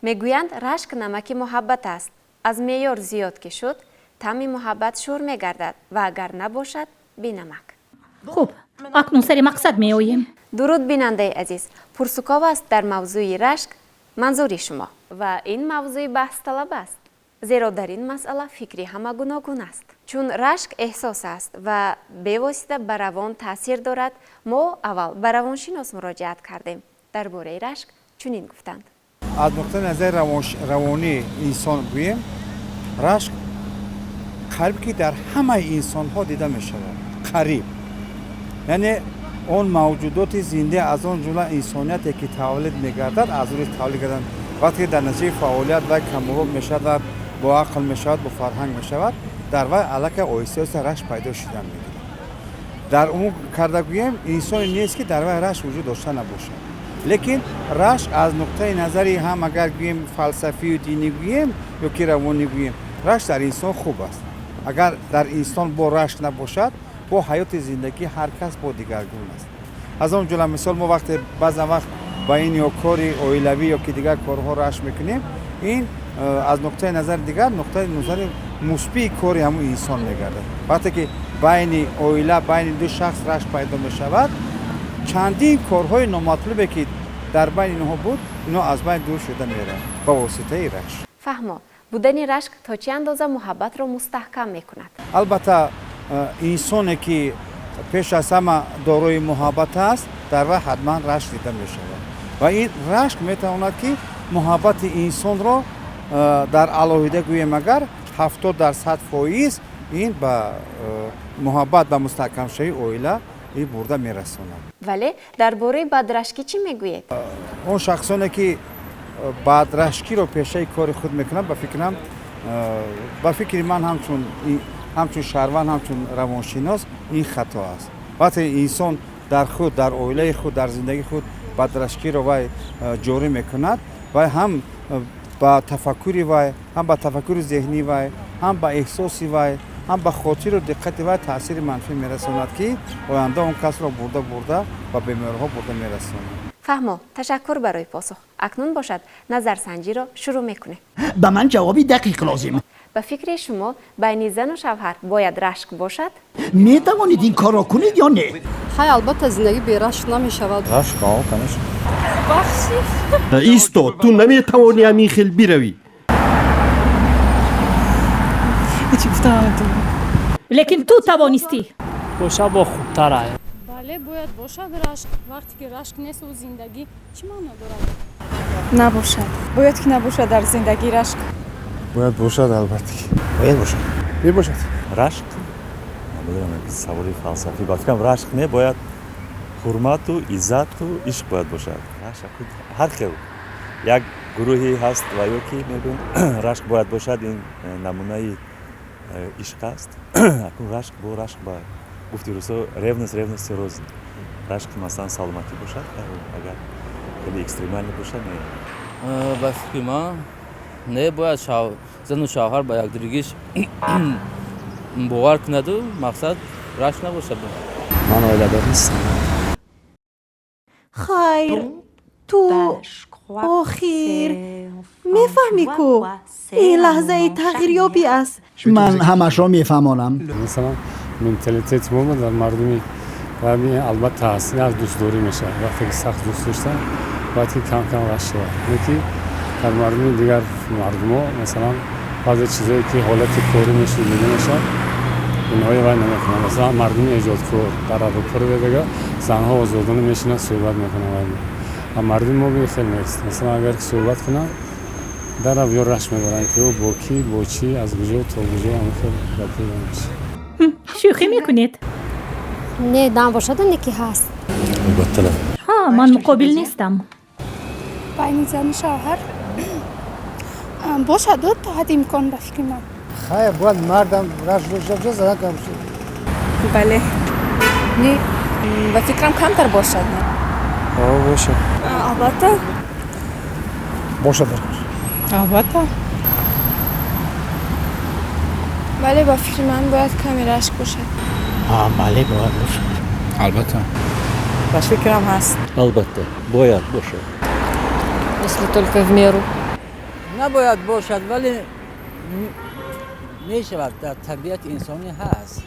Мегӯянд, рашк намаки муҳаббат аст. Аз меъёр зиёд ки шуд, таъми муҳаббат шӯр мегардад ва агар набошад, бинамак. Хуб, акнун сари мақсад меоем. Дуруд, бинандаи азиз! Пурсуков аст дар мавзӯи рашк манзури шумо ва ин мавзӯи баҳсталаб аст, зеро дар ин масъала фикри ҳама гуногун аст. Чун рашк эҳсос аст ва бевосита ба равон таъсир дорад, мо аввал ба равоншинос муроҷиат кардем. Дар бораи рашк чунин гуфтанд. Аз нуқтаи назари равонии инсон гӯем, рашк қариб ки дар ҳамаи инсонҳо дида мешавад. Қариб, яъне он мавҷудоти зинда, аз он ҷумла инсонияте ки таваллуд мегардад, аз рӯи таваллуд гардан, вақте ки дар натиҷаи фаъолият вай камолот мешавад ва бо ақл мешавад, бо фарҳанг мешавад, дар вай аллакай оҳиста оҳиста рашк пайдо шудан мегирад. Дар умум карда гӯем, инсоне нест, ки дар вай рашк вуҷуд дошта набошад. Лекин рашк аз нуқтаи назари ҳам агар гӯем, фалсафию динӣ гӯем ё ки равонӣ гӯем, рашк дар инсон хуб аст. Агар дар инсон бо рашк набошад, бо ҳаёти зиндагӣ ҳар кас бо дигаргун аст. Аз он ҷумла, мисол, мо вақте баъзан вақт ба ин ё кори оилавӣ ё ки дигар корҳо рашк мекунем, ин аз нуқтаи назари дигар, нуқтаи назари мусбии кори ҳамун инсон мегардад. Вақте ки байни оила, байни ду шахс рашк пайдо мешавад, чандин корҳои номатлубе, ки дар байни инҳо буд, инҳо аз байн дур шуда мераванд ба воситаи рашк. Фаҳмо, будани рашк то чӣ андоза муҳаббатро мустаҳкам мекунад? Албатта, инсоне ки пеш аз ҳама дорои муҳаббат аст, дар вай ҳатман рашк дида мешавад ва ин рашк метавонад, ки муҳаббати инсонро дар алоҳида гӯем, агар 70% ин ба муҳаббат, ба мустаҳкамшавии оила ин бурда мерасонад. Вале дар бораи бадрашкӣ чӣ мегӯед? Он шахсоне ки бадрашкиро пешаи кори худ мекунанд, ба фикрам, ба фикри ман, ҳамчун шаҳрванд, ҳамчун равоншинос, ин хато аст. Вақте инсон дар худ, дар оилаи худ, дар зиндагии худ бадрашкиро вай ҷорӣ мекунад, вай ҳам ба тафаккури вай, ҳам ба тафаккури зеҳнии вай, ҳам ба эҳсоси вай, ҳам ба хотиру диққати вай таъсири манфӣ мерасонад, ки оянда он касро бурда бурда ба бемориҳо бурда мерасонад. Фаҳмо, ташаккур барои посух. Акнун бошад, назарсанҷиро шурӯъ мекунем. Ба ман ҷавоби дақиқ лозим. Ба фикри шумо, байни зану шавҳар бояд рашк бошад? Метавонед ин корро кунед ё не? Хай, албатта, зиндагӣ берашк намешавад. Рашк, о, конечно. Исто, ту наметавонӣ ҳамин хел биравӣ. Чӣ гуфтам наметавонам. Лекин ту тавонистӣ. Боша, бо хубтар ай. Бале, бояд бошад рашк. Вақте ки рашк нест, ӯ зиндагӣ чӣ маъно дорад? Набошад, бояд ки набошад дар зиндагӣ рашк. Бояд бошад, албатта. Бояд бошад. Мебошад. Рашк, намедонам, саволи фалсафӣ. Ба фикрам, рашк не, бояд ҳурмату иззату ишқ бояд бошад. Рашк ҳар хел, як гурӯҳе ҳаст ва ё ки мегӯянд, рашк бояд бошад, ин намунаи ишқ аст. Акун рашк бо рашк, ба гуфти русо, ревность ревности рознь. Рашк, масалан, саломатӣ бошад, агар хеле экстремально бошад, не. Ба фикри ман, не бояд. Зану шавҳар ба якдигиш бовар кунаду мақсад рашк набошад. Ман оиладор нестам. Хайр, ту охир мефаҳмӣ ку, ин лаҳзаи тағйирёбӣ аст. Ман ҳамашро мефаҳмонам. Масалан, менталитети мо дар мардуми албатта ҳаст, аз дӯстдорӣ мешавад. Вақте ки сахт дӯст доштан, бояд ки кам кам рашк шавад. Не ки дар мардуми дигар мардумо, масалан, баъзе чизое ки ҳолати корӣ мешуд, дида мешавад, инҳои вай намекунанд. Масалан, мардуми эҷодкор дар Аврупоро дигар занҳо озодона мешинанд, суҳбат мекунанд, ва мардуми мо хел нест. Масалан, агар суҳбат кунанд, дарав ё рашк мебаранд, ки ӯ бо кӣ, бо чӣ, аз куҷо то куҷо, ҳамин хел гапҳо мешавад. Шӯхӣ мекунед? Не, набошаду не ки ҳаст. Албатта. Ҳа, ман муқобил нестам. Байни зану шавҳар бошаду то ҳадди имкон, ба фикри ман. Хайр, бояд мардам рашк дошта бошад, занакам. Бале. Не, ба фикрам, камтар бошад. Бошад. Албатта. Бошад. Албатта. Бале, ба фикри ман, бояд каме рашк бошад. Бале, бояд бошад. Албатта. Ба фикрам, ҳаст. Албатта, бояд бошад. Если только в меру. Набояд бошад, вале мешавад, дар табиати инсонӣ ҳаст.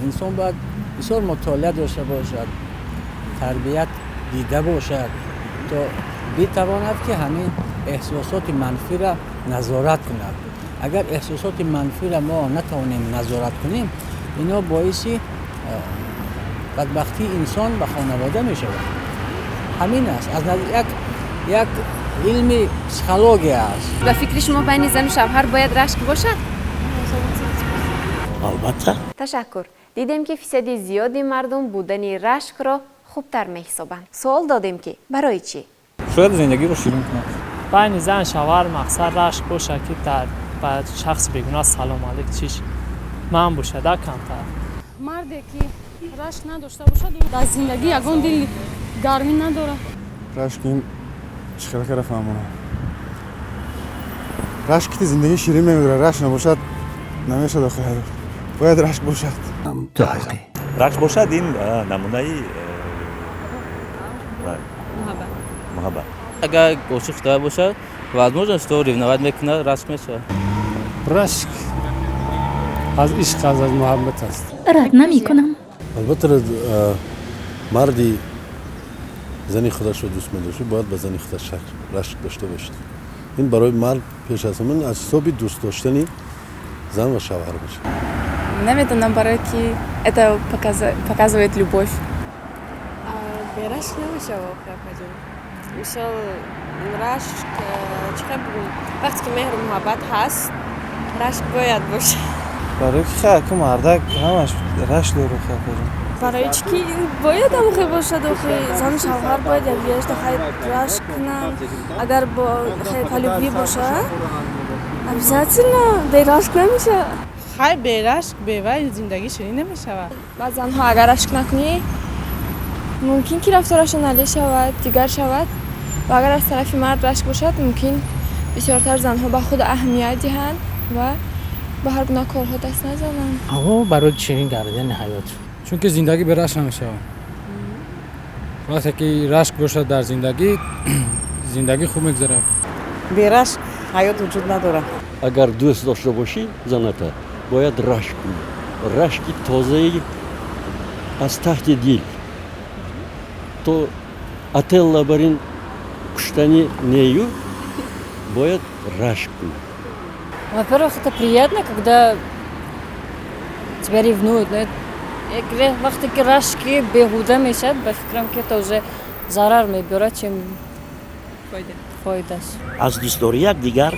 Инсон бояд бисёр мутолиа дошта бошад, тарбият дида бошад, то битавонад ки ҳамин эҳсосоти манфиро назорат кунад. Агар эҳсосоти манфиро мо натавонем назорат кунем, ино боиси бадбахтии инсон ва хонавода мешавад. Ҳамин аст, аз як илми психология аст. Ба фикри шумо, байни зану шавҳар бояд рашк бошад? Албатта. Ташаккур. Дидем, ки фисади зиёди мардум будани рашкро хубтар меҳисобанд. Суол додем, ки барои чӣ? Шояд зиндагиро ширин кунад. Байни зан шавҳар мақсад рашк бошад, ки дар ба шахси бегуна салом алейк чиш ман бошада камтар. Марде ки рашк надошта бошад, дар зиндагӣ ягон дили гармӣ надорад. Рашк ин чӣ хел кара фаҳмонам? Рашк ки зиндагӣ ширин мегузарад. Рашк набошад, намешад охи ҳаёт. Бояд рашк бошад. Ту ҳаққӣ. Рашк бошад, ин намунаи муҳаббат. Агар ошиқ шуда бошад, возможно, что ревновать мекунад, рашк мешавад. Рашк аз ишқ, аз муҳаббат аст. Рад намекунам. Албатта, марди зани худашро дӯст медошт, бояд ба зани худаш рашк дошта бошад. Ин барои мард пеш аз ҳама аз ҳисоби дӯст доштани зан ва шавҳар бошад. Намедонам, барое ки это показывает любовь. Берашк намешава, охир. Мисол, рашк чӣ хел бигӯм, вақте ки меҳру муҳаббат ҳаст, рашк бояд бошад. Барои ки хай, ку мардак ҳамаш рашк дору, хай. Барои чӣ ки бояд ҳамхел бошад охи, зану шавҳар бояд якдигарашро хай рашк кунанд. Агар бо хай по любви бошад, обязательно бе рашк намешавад. Хай, берашк, бевай зиндагӣ ширин намешавад. Баъзанҳо агар рашк накунӣ, мумкин ки рафторашон нале шавад, дигар шавад. Ва агар аз тарафи мард рашк бошад, мумкин бисёртар занҳо ба худ аҳамият диҳанд ва ба ҳар гуна корҳо даст назананд. Ҳаво барои ширин гардидани ҳаёт. Чунки зиндагӣ бе рашк намешавад. Вақте ки рашк бошад дар зиндагӣ, зиндагӣ хуб мегузарад. Бе рашк ҳаёт вуҷуд надорад. Агар дӯст дошта бошӣ заната, бояд рашк кунӣ, рашки тозаи аз таҳти дил. То Отелло бар ин куштани нею бояд рашк кунӣ. Во-первых, это приятно, когда тебя ревнуют. Но это вақте ки рашки беҳуда мешавад, ба фикрам, ки это уже зарар мебиёрад, чем фоидаш. Аз дӯстдорӣ якдигар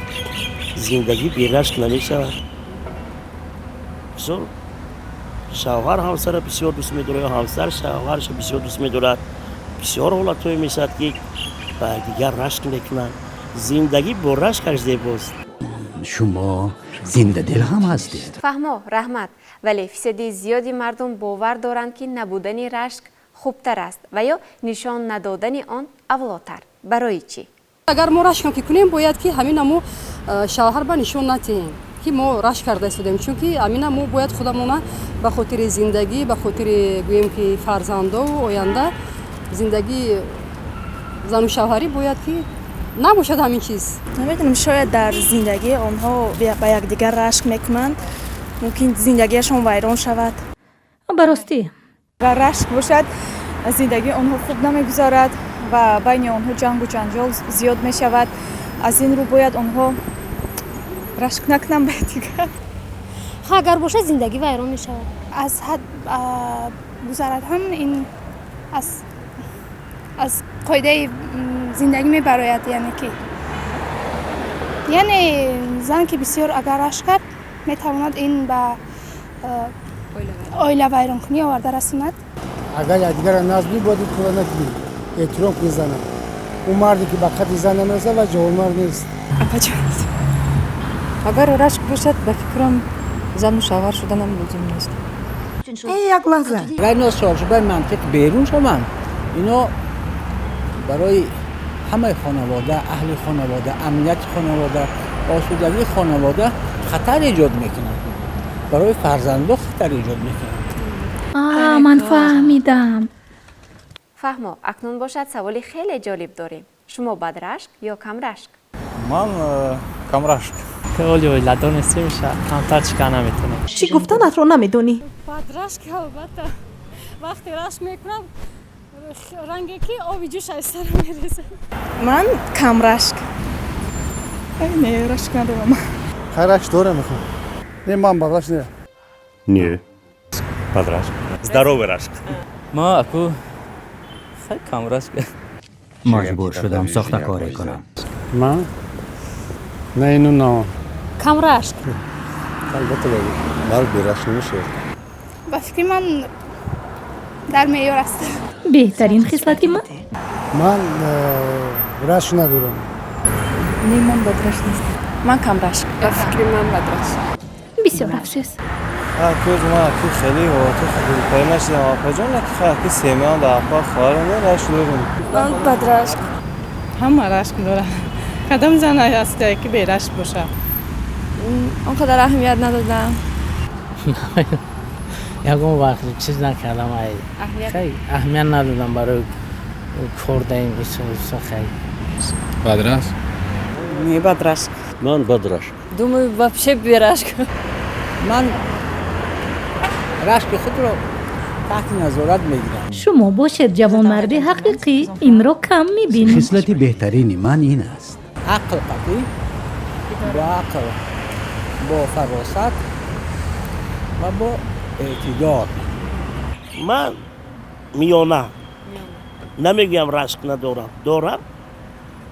зиндагӣ берашк намешавад. Мисол, шавҳар ҳамсара бисёр дӯст медорад ё ҳамсар шавҳарша бисёр дӯст медорад, бисёр ҳолатҳое мешавад, ки ба якдигар рашк мекунанд. Зиндагӣ бо рашкаш зебост. Шумо зиндадил ҳам ҳастед. Фаҳмо, раҳмат. Вале фисади зиёди мардум бовар доранд, ки набудани рашк хубтар аст ва ё нишон надодани он авлотар. Барои чӣ? Агар мо рашкам ки кунем, бояд ки ҳамина мо шавҳар ба нишон натиҳем, ки мо рашк карда истодем, чунки ҳамина мо бояд худамона ба хотири зиндагӣ, ба хотири, гӯем ки, фарзандову оянда зиндагии зану шавҳарӣ бояд ки набошад ҳамин чиз. Намедонам, шояд дар зиндагии онҳо ба якдигар рашк мекунанд, мумкин зиндагиашон вайрон шавад. Ба ростӣ. Агар рашк бошад, зиндагии онҳо хуб намегузарад ва байни онҳо ҷангу ҷанҷол зиёд мешавад. Аз ин рӯ бояд онҳо рашк накунанд ба якдигар. Агар бошад, зиндагӣ вайрон мешавад. Аз ҳад гузарад ҳам, ин аз қоидаи зиндагӣ мебарояд. Яъне ки, яъне зан ки бисёр агар рашк кард, метавонад ин ба оила вайронкунӣ оварда расонад. Агар якдигарро назд бинӣ, бояд ин кора накунӣ, эҳтиром кунӣ зана. Ӯ марде ки ба қадри зан намерасад ва ҷавонмард нест. Агар рашк бошад, ба фикрам, зану шавҳар шуданам лозим нест. Як лаҳза. Агар ино чорчӯбаи мантиқ берун шаванд, ино барои ҳамаи хонавода, аҳли хонавода, амнияти хонавода, осудагии хонавода хатар эҷод мекунанд, барои фарзандо хатар эҷод мекунанд. А, ман фаҳмидам. Фаҳмо, акнун бошад, саволи хеле ҷолиб дорем. Шумо бадрашк ё камрашк? Ман камрашк. Оли оиладор нестем, камтар чӣ кар наметонем. Чӣ гуфтанатро намедонӣ. Бадрашк, албатта. Вақте рашк мекунам, ранге ки оби ҷӯш аз сарам мерезад. Ман камрашк. Не, рашк надорам. Хай, рашк дорам. Не, ман бадрашк не. Не, бадрашк, здоровый рашк. Ма аку хай камрашк. Маҷбур шудам сохтакорӣ кунам. Ман на ину, на он. Камрашк. Албатта, мард берашк намешавад. Ба фикри ман, дар меъёр аст. Беҳтарин хислати ман? Ман рашк надорам. Не, ман бадрашк нестам. Ман камрашк. Ба фикри ман, бадрашк. Бисёр афсӯс. Акӯз ман аки хеле ҳолато рӯпарӣ нашидам, апаҷон, аки хай, аки семиям да апа, хоҳарам рашк дорем. Ман бадрашк. Ҳама рашк дорад. Кадом зан ҳастае ки берашк бошад? Он қадар аҳамият надодам. Ягон вақт чиз накардам, ай аҳамият надодам барои кор даим хай. Бадрашк. Не, бадрашк. Ман бадрашк. Думаю, вообще берашк. Ман рашки худро таҳти назорат мегирам. Шумо бошед ҷавонмарди ҳақиқӣ, инро кам мебинем. Хислати беҳтарини ман ин аст. Ақл қатъӣ, бо ақл, бо фаросат ва бо эътидол. Ман миёна намегӯям, рашк надорам, дорам,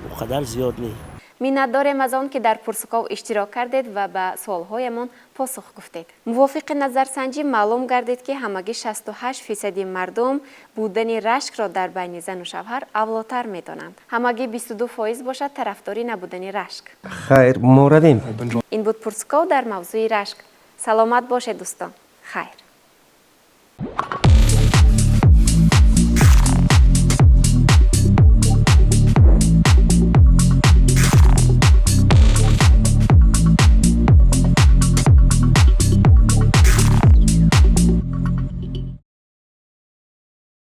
он қадар зиёд не. Миннатдорем аз он, ки дар пурсуков иштирок кардед ва ба суолҳоямон посух гуфтед. Мувофиқи назарсанҷӣ маълум гардид, ки ҳамагӣ 68 фисади мардум будани рашкро дар байни зану шавҳар авлотар медонанд. Ҳамагӣ 22 фоиз бошад тарафдори набудани рашк. Хайр, мо равем. Ин буд пурсуков дар мавзӯи рашк. Саломат бошед, дӯстон, хайр.